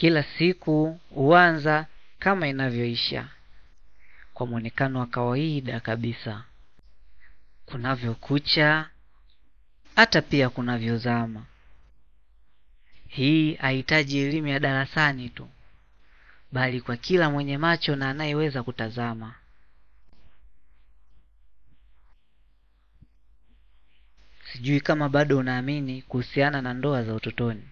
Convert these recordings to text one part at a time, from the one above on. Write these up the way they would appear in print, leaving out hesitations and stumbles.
Kila siku huanza kama inavyoisha, kwa mwonekano wa kawaida kabisa. Kunavyokucha, hata pia kunavyozama. Hii haihitaji elimu ya darasani tu, bali kwa kila mwenye macho na anayeweza kutazama. Sijui kama bado unaamini kuhusiana na ndoa za utotoni,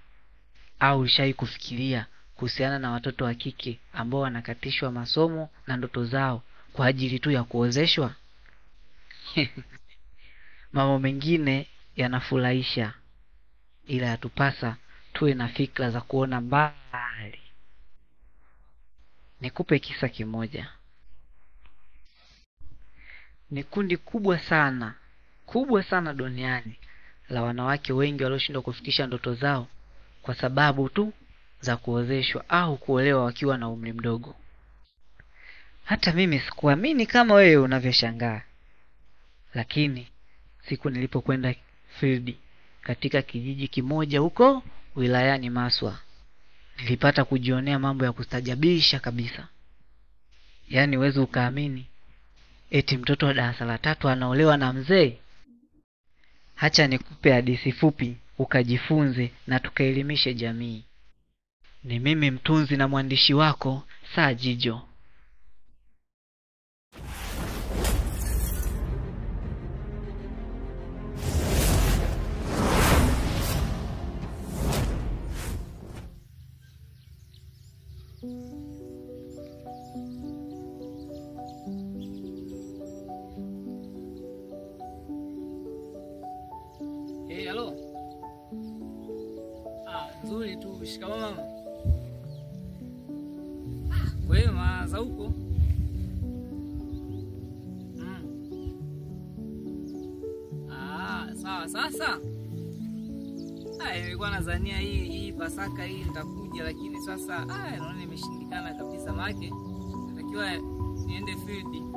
au ushai kufikiria kuhusiana na watoto wa kike ambao wanakatishwa masomo na ndoto zao kwa ajili tu ya kuozeshwa. Mambo mengine yanafurahisha, ila yatupasa tuwe na fikra za kuona mbali. Nikupe kisa kimoja. Ni kundi kubwa sana, kubwa sana duniani la wanawake wengi walioshindwa kufikisha ndoto zao kwa sababu tu za kuozeshwa au kuolewa wakiwa na umri mdogo. Hata mimi sikuamini kama wewe unavyoshangaa. Lakini siku nilipokwenda field katika kijiji kimoja huko wilayani Maswa, nilipata kujionea mambo ya kustajabisha kabisa. Yaani huwezi ukaamini eti mtoto wa darasa la 3 anaolewa na mzee. Acha nikupe hadithi fupi ukajifunze na tukaelimishe jamii. Ni mimi mtunzi na mwandishi wako Saa Jijo. Hey, halo. Ah, nzuri tu. Shikamoo mama. Ah, kwema za huko. Ah, sawa sasa. Ah, nilikuwa nadhania hii Pasaka hii nitakuja, lakini sasa naona nimeshindikana kabisa, maana natakiwa niende field.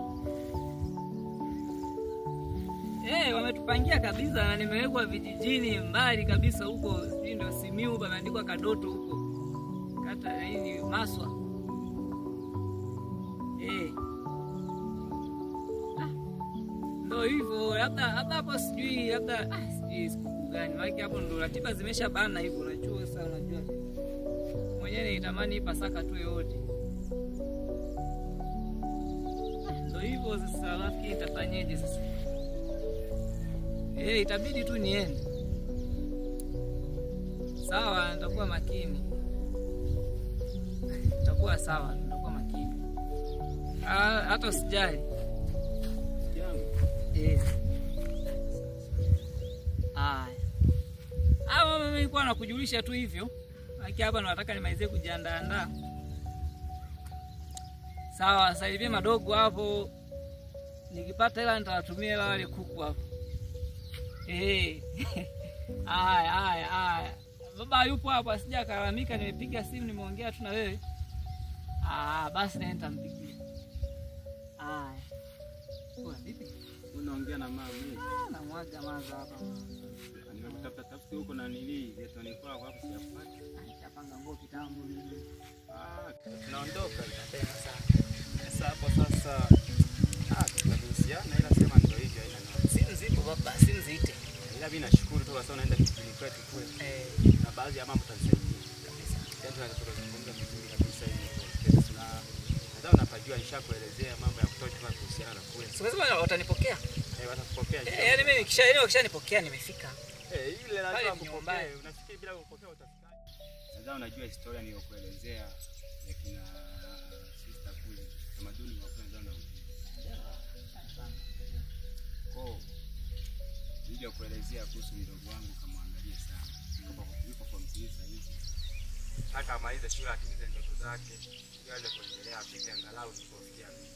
Wametupangia kabisa na nimewekwa vijijini mbali kabisa huko, sijui ndio Simiu, pameandikwa Kadoto huko. Kata nini Maswa. Ndio hivyo, labda hapo sijui, labda sijui siku gani. Maana hapo ndio ratiba zimeshabana hivyo, unajua sasa, unajua. Mwenyewe nitamani Pasaka tu yote. Ndio hivyo sasa, rafiki, itafanyeje sasa? Itabidi tu niende. Sawa, nitakuwa makini. Nitakuwa sawa, nitakuwa makini. Hata usijali. Haya. Mimi nilikuwa nakujulisha tu hivyo. Haki hapa nataka nimalizie kujiandaa. Sawa, salimia madogo hapo. Nikipata hela nitawatumia hela wale kuku hapo. Haya. Baba yupo hapo, asija kalalamika, nimepiga simu nimeongea tu na wewe. Basi na nitampigia. Haya. Poa vipi? Unaongea na mama? Namwaga maza hapa. Nimekutafuta tafuta huko na nili getoni kwako hapo sijapata. Nishapanga nguo kitambo mimi. Tunaondoka mapema sana. Sasa hapo sasa tutaruhusiana, ila sema ndio hivyo, haina noma. Simu zipo baba, simu ziite. Ila mimi nashukuru tu kwa sababu naenda kijijini kwetu kule. Na baadhi ya mambo utanisaidia. Kabisa. Yaani tunaweza kuzungumza vizuri kabisa hivi. Tuna nadhani unapajua, nishakuelezea mambo ya kutosha kwa kuhusiana na kule. Sio sema watanipokea? Watakupokea. Yaani mimi nikishanipokea nimefika. Yule lazima akupokee. Unafikiri bila kupokea utafikaje? Nadhani unajua historia niliyokuelezea ya kina sister kule. Tamaduni wa kule ndio. Kwa nilija kuelezea kuhusu mdogo wangu, kamwangalie sana. Yuko form 3 sasa hivi. Hata amalize shule atimize ndoto zake, ili aweze kuendelea afike angalau nilipofikia mimi.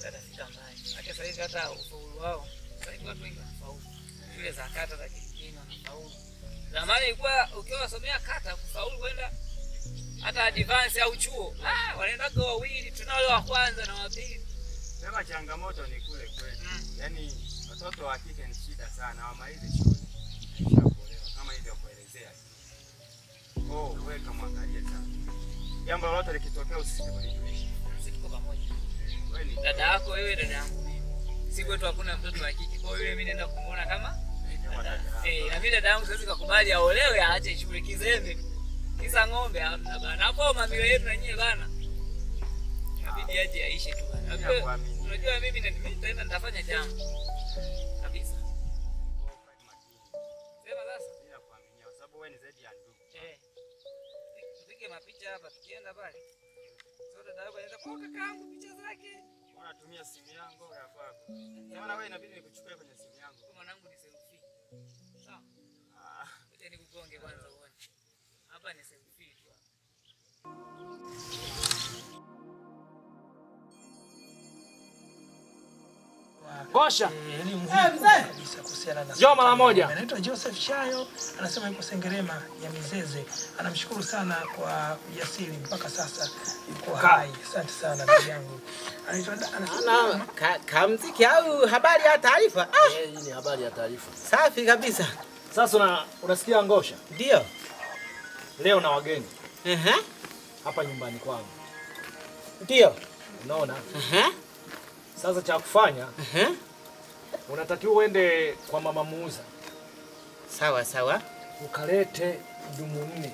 Atafika mbali. Hata sasa hivi hata ufaulu wao, sasa hivi watu wengi wanafaulu. Shule za kata za kijijini wanafaulu. Zamani ilikuwa ukiwa unasomea kata kufaulu kwenda hata advance au chuo, wanaenda wawili, tunao wale wa kwanza na wa pili. Sema changamoto ni kule kwetu. Yaani watoto wa kike ni shida sana, hawamalizi shule. Kisha kuolewa kama hivyo kuelezea. Oh, wewe kamwangalie sana. Jambo lolote likitokea usisite kunijulisha. Sisi tuko pamoja. Wewe ni dada yako, wewe dada yangu mimi. Si kwetu hakuna mtoto wa kike. Kwa hiyo yule mimi naenda kumuona kama na mimi dada yangu siwezi kukubali aolewe aache shule kizembe. Kisa ng'ombe hamna bana. Hapo mamilo yetu na nyie bana. Inabidi aje aishe tu bana. Unajua mimi nitaenda nitafanya jambo. Kabisa. Sema sasa. Mimi nakuaminia kwa sababu wewe ni zaidi ya ndugu. Tupige mapicha hapa tukienda pale. Sio dada yako anaweza kwa kakaangu picha zake. Unatumia simu yangu au ya kwako? Sema wewe inabidi nikuchukue kwenye simu yangu. Kwa mwanangu ni selfie. Sawa? Ah, ngoja nikugonge kwanza uone. Hapa ni selfie tu. Gosha. Mzee kabisa kuhusiana na Njoo mara moja. Anaitwa Joseph Shayo, anasema yuko Sengerema ya Mizeze. Anamshukuru sana kwa ujasiri mpaka sasa yuko hai. Asante sana ndugu yangu. Anaitwa ana kamziki au habari ya taarifa? Hii ni habari ya taarifa. Safi kabisa. Sasa unasikia Ngosha? Ndio. Leo na wageni. Hapa nyumbani kwangu. Ndio. Unaona? Sasa cha kufanya, unatakiwa uende kwa mama muuza. Sawa sawa. Ukalete dumu 4.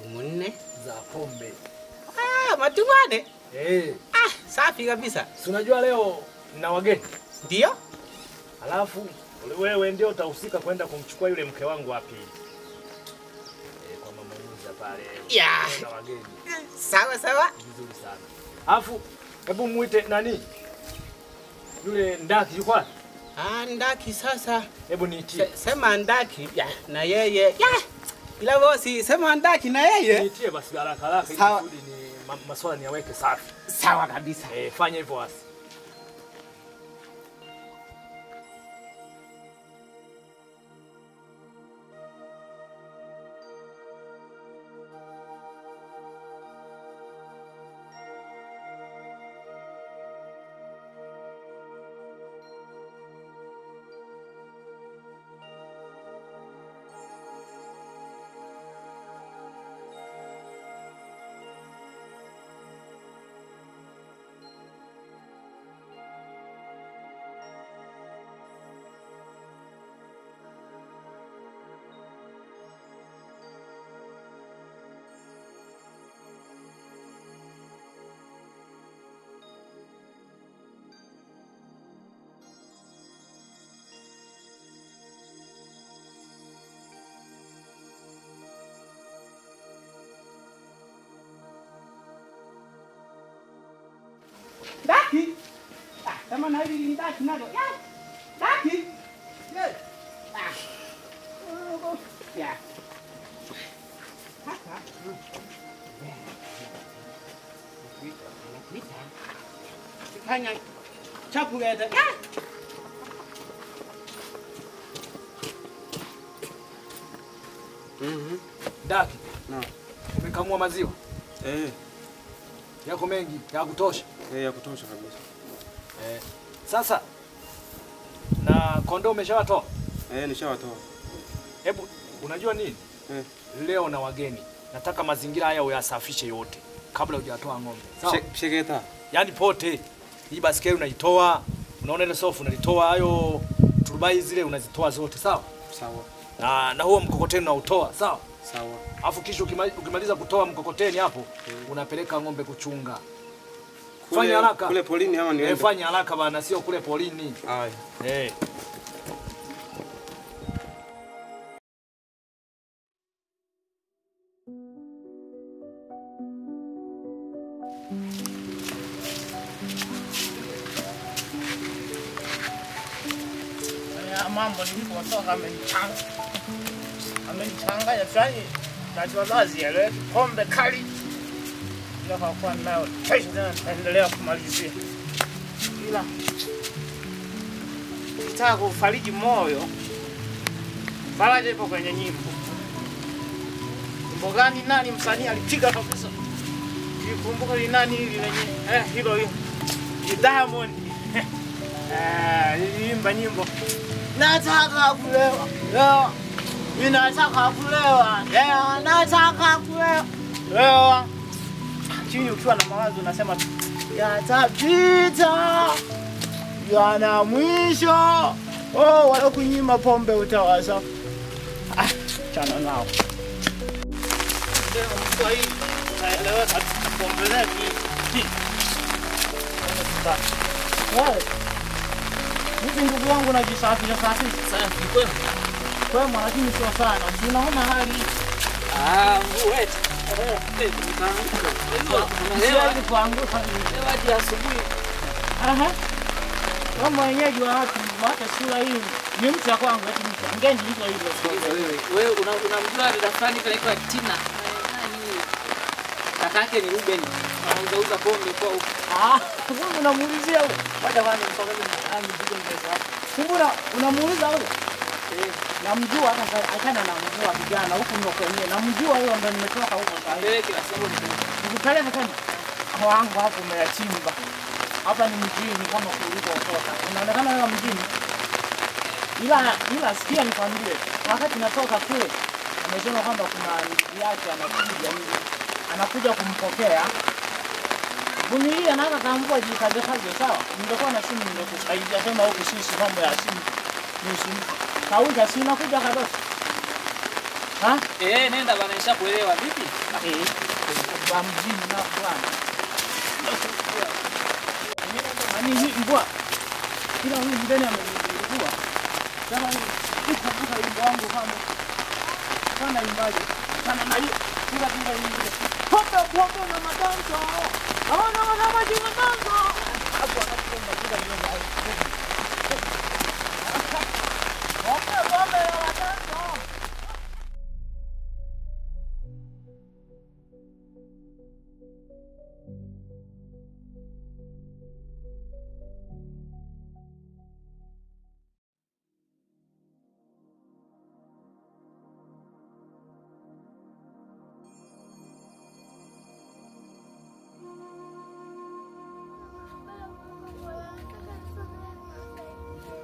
Dumu 4 za pombe. Ah, matumane. Ah, safi kabisa. Si unajua leo na wageni? Ndio. Alafu wewe ndio utahusika kwenda kumchukua yule mke wangu wa pili. Kwa mama muuza pale. Yeah. Na wageni. Sawa sawa. Vizuri sana. Alafu hebu muite nani? Yule Ndaki yuko wapi? Ah, Ndaki sasa. Hebu niitie. Sema Ndaki ya, na yeye. Ya. Ila bosi, sema Ndaki na yeye. Niitie basi haraka haraka ili kusudi ni maswala niyaweke safi. Sawa kabisa. Fanya hivyo basi. Ndaki. Ah, kama na hili ndaki nalo. Ya. Ndaki. Yes. Ah. Ya. Sasa. Nakuita. Sikanya chakula. Ya. Ndaki. Naam. Umekamua maziwa? Yako mengi, ya kutosha. Ya kutosha kabisa. Sasa na kondoo umeshawatoa? Nishawatoa. Hebu unajua nini? Leo na wageni. Nataka mazingira haya uyasafishe yote kabla hujatoa ng'ombe. Sawa? Sheketa. Yaani pote. Hii basikeli unaitoa, unaona ile sofa unalitoa, hayo turubai zile unazitoa zote, sawa? Sawa. Na huo mkokoteni unautoa, sawa? Sawa. Alafu kisha ukimaliza kutoa mkokoteni hapo, unapeleka ng'ombe kuchunga. Fanya haraka. Kule polini ama niende? Fanya haraka bana, sio kule polini. Haya. Mambo nilipotoka amenichanganya fulani, najua lazi yale pombe kali. Ila kwa kuwa nayo kesho tena nitaendelea kumalizia. Ila nitaka kufariji moyo, faraja ipo kwenye nyimbo. Nyimbo gani? Nani msanii alipiga kabisa? Nikumbuka ni nani hili lenye hilo hilo. Ni Diamond. Niliimba nyimbo. Nataka kulewa. Lewa. Mimi nataka kulewa. Lewa, nataka kulewa. Lewa. chini ukiwa na mawazo unasema yatapita, yana mwisho. Oh, walokunyima pombe utawaza. Ah, chana nao. Ndio hii naeleweka pombe hii. Wewe. Mimi ndugu wangu najisafisha safisha. Safi kwema. Kwema lakini sio sana. Unaona hali. Ah, mvua eti. Siwezi kuanguka. Leo hadi asubuhi. Aha. Wewe mwenyeji wa watu, wacha sura hii. Ni mtu kwangu eti mtu. Ngeni hizo hizo. Wewe, wewe unamjua dada fulani anaitwa Tina. Nani? Kakake ni Ruben. Anauza pombe kwa huko. Ah, wewe unamuulizia huyo. Wacha bwana msogeze mtaani mzigo mbele yako. Kumbe unamuuliza huyo? Eh, namjua hata achana na mjua kijana huku ndo kwenyewe. Namjua huyo ndo nimetoka huko sasa. Peleke la soko nikupeleke tena. Wangu hapo umeyachimba. Hapa ni mjini kama kuliko kutoka. Unaonekana wewe mjini. Ila sikia nikwambie, wakati natoka kule amesema kwamba kuna ndugu yake anakuja nje. Anakuja kumpokea. Vumilia na akaambiwa jikaze kaze sawa. Ningekuwa na simu ningekusaidia sema huku sisi mambo ya simu. Ni simu. Kauza si unakuja kabisa. Ha? Eh, nenda bana nishakuelewa vipi? Eh. Kwa mjini na bwana. Nani hii mbwa? Kila huyu mgeni amenizingua. Sasa nikavuka wimbo wangu kama sana imbaje. Sana na hiyo kila kila nyingine. Pombe pombe na madanzo. Hawana wana maji madanzo. Hapo anakuomba kila nyumba. Pombe pombe na madanzo.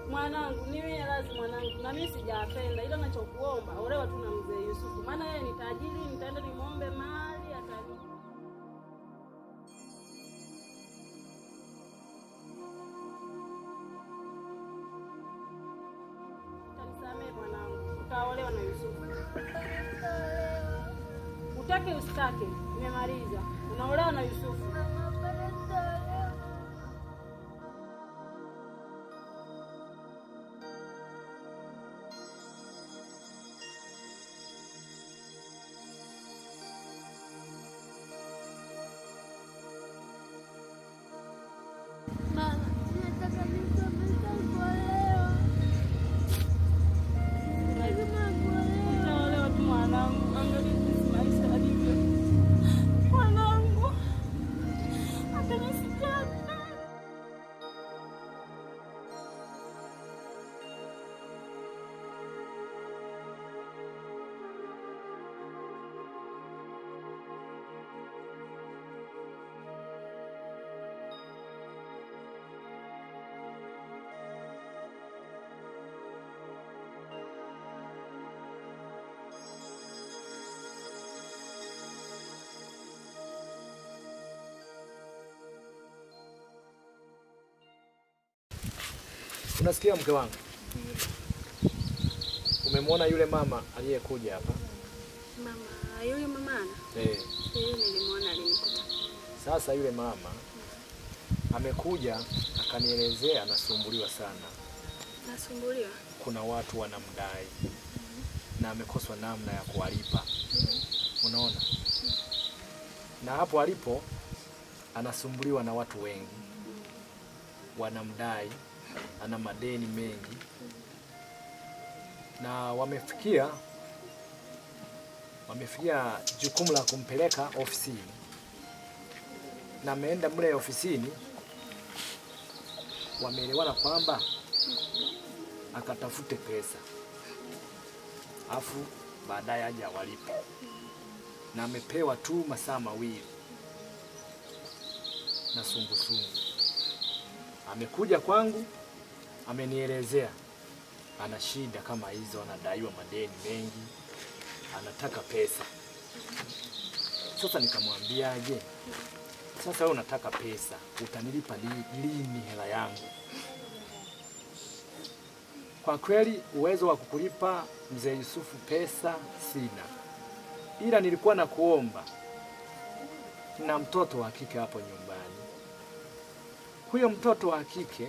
Mwanangu, niwe lazi mwanangu, na mimi sijapenda ila ninachokuomba olewa tu na mzee Yusufu, maana yeye ni tajiri, nitaenda nimuombe mali atani. Utanisamehe mwanangu, utaolewa na Yusufu. Utake usitake, nimemaliza. Unaolewa na Yusufu. Unasikia mke wangu? Umemwona yule mama aliyekuja hapa? Mama, yule mama ana? Eh. Nilimuona alinikuta. Sasa yule mama amekuja akanielezea anasumbuliwa sana. Nasumbuliwa? Kuna watu wanamdai. Na amekoswa namna ya kuwalipa. Unaona? Na hapo alipo anasumbuliwa na watu wengi. Wanamdai, ana madeni mengi. Na wamefikia jukumu la kumpeleka ofisini. Na ameenda mle ofisini, wameelewana kwamba akatafute pesa afu baadaye aje awalipe. Na amepewa tu masaa mawili na sungusungu. Amekuja kwangu amenielezea ana shida kama hizo, anadaiwa madeni mengi, anataka pesa. Sasa nikamwambiaje? Sasa wewe unataka pesa, utanilipa lini hela yangu? Kwa kweli uwezo wa kukulipa mzee Yusufu pesa sina. Ila nilikuwa na kuomba na mtoto wa kike hapo nyumbani. Huyo mtoto wa kike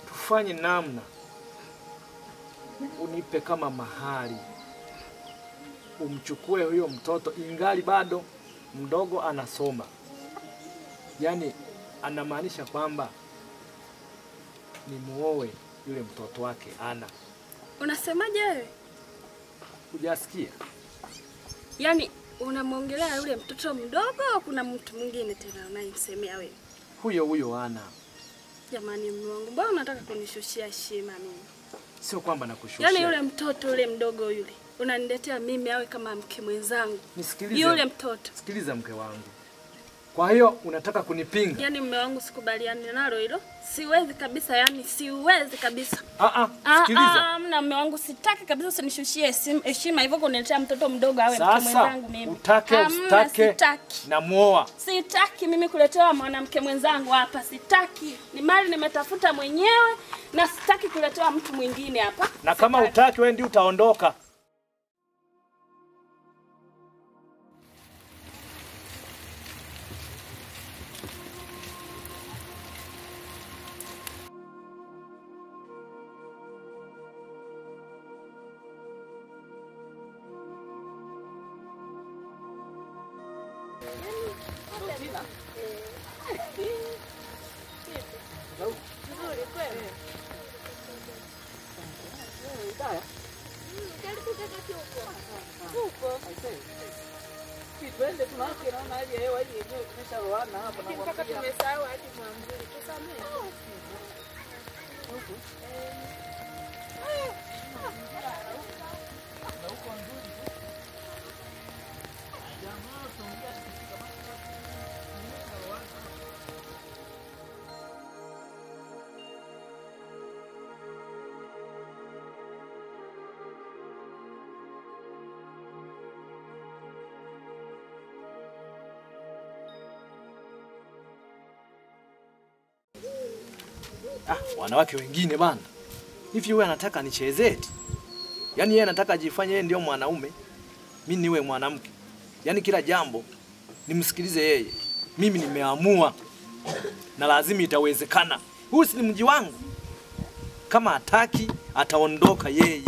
tufanye namna unipe kama mahari. Umchukue huyo mtoto ingali bado mdogo anasoma. Yaani anamaanisha kwamba nimuoe yule mtoto wake Ana. Unasemaje wewe? Hujasikia? Yaani unamuongelea yule mtoto mdogo au kuna mtu mwingine tena unayemsemea wewe? Huyo huyo Ana. Jamani mume wangu, mbona unataka kunishushia heshima mimi? Sio kwamba nakushushia. Yaani yule mtoto yule mdogo yule unaniletea mimi awe kama mke mwenzangu. Nisikilize. Yule mtoto. Sikiliza mke wangu. Kwa hiyo unataka kunipinga? Yaani mume wangu sikubaliani nalo hilo. Siwezi kabisa, yani siwezi kabisa. Sikiliza. Mna mume wangu sitaki kabisa usinishushie heshima hivyo kuniletea mtoto mdogo awe mke mwenzangu mimi. Utake usitake namuoa. Sitaki mimi kuletewa mwanamke mwenzangu hapa, sitaki. Ni mali nimetafuta mwenyewe na sitaki kuletewa mtu mwingine hapa. Na kama utaki wewe ndio utaondoka. Wanawake wengine bana. Hivi wewe anataka nichezee eti? Yaani yeye anataka ajifanye yeye ndio mwanaume, mimi niwe mwanamke. Yaani kila jambo nimsikilize yeye. Mimi nimeamua na lazima itawezekana. Huu si mji wangu. Kama hataki ataondoka yeye.